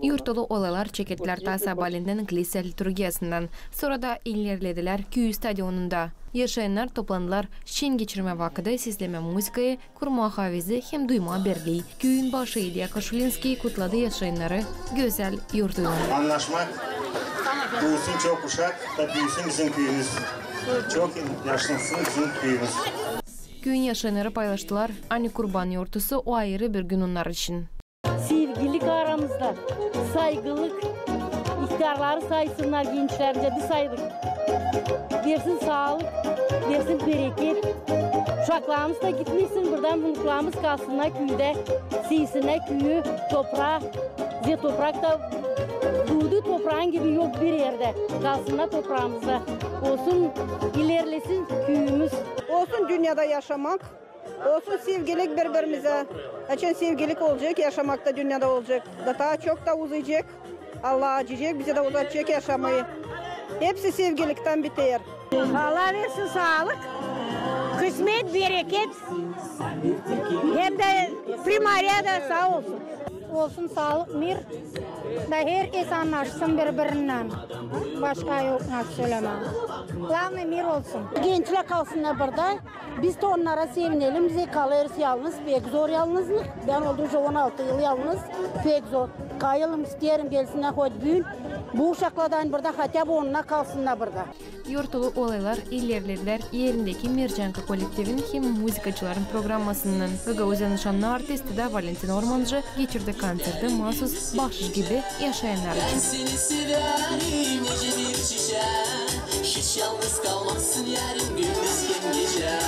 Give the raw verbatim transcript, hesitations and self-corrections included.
Yurtulu olaylar çeketlär taa sabalendän klisa liturgiyasından, sora da ilerledilär küüy stadionunda. Yaşayannar toplandılar şen geçirmä vakıdı, seslemä muzıkayı, kurmaa havezı hem duymaa birlii. Küüyün başı İlya Koşulinskiy kutladı yaşayannarı gözäl yurtuylan. Annaşmak, büüsün çok uşak, da büüsün bizim küüyümüz. Çok yaşlansın bizim küüyümüz. Küüyün yaşayannarı paylaştılar, ani Kurban yortusu o ayırı bir gün onnar için. Sevgilik aramızda, saygılık, ihtärları saysınnar, gençlär, bizi saydık. Versin saalık, versin bereket. Uşaklarımız da gitmesin buradan, vnuklarımız kalsınnar küüdä, sevsinnär küüyü, topraa. Bizä toprak da duudu, topraanın gibi yok bir erdä. Kalsınnar topraamızda. Olsun, ilerlesin küüyümüz. Olsun dünnedä yaşamak. Olsun sevgilik biri-birimizä. Açan sevgilik olacek, yaşamak da dünnedä olacek. Da taa çok da uzayacek. Allah acıyacek, bizä dä uzatacek yaşamayı. Hepsi sevgiliktän biter. Allah versin saalık, kısmet, bereket. Hem dä primariya da saa olsun. Olsun saalık, mir, da herkez annaşsın biri-birinnän. Başka yok nasıl sölemää. Glavnıy, mir olsun. Gençlär kalsınnar burada. Biz dä onnara sevinelim, biz kalêrız yalnız, pek zor yalnızlık. Bän oldum şu on altı yıl yalnız, pek zor. Kayılım, isteerim gelsinnär hot büün. Bu uşaklar da burada, хотя бы onnar kalsınnar burada. Yortulu olaylar ilerledilär erindeki Mercanka kollektivin hem muzıkaçıların programmasınnan. Gagauziyada şannı artisti da Valentin Ormancı geçirdi kontserti maasuz bahşış gibi yaşayannar için. Seni severim, nicä bir çiçää, hiç yalnız kalmazsın, yarim, gündüz hem gecä.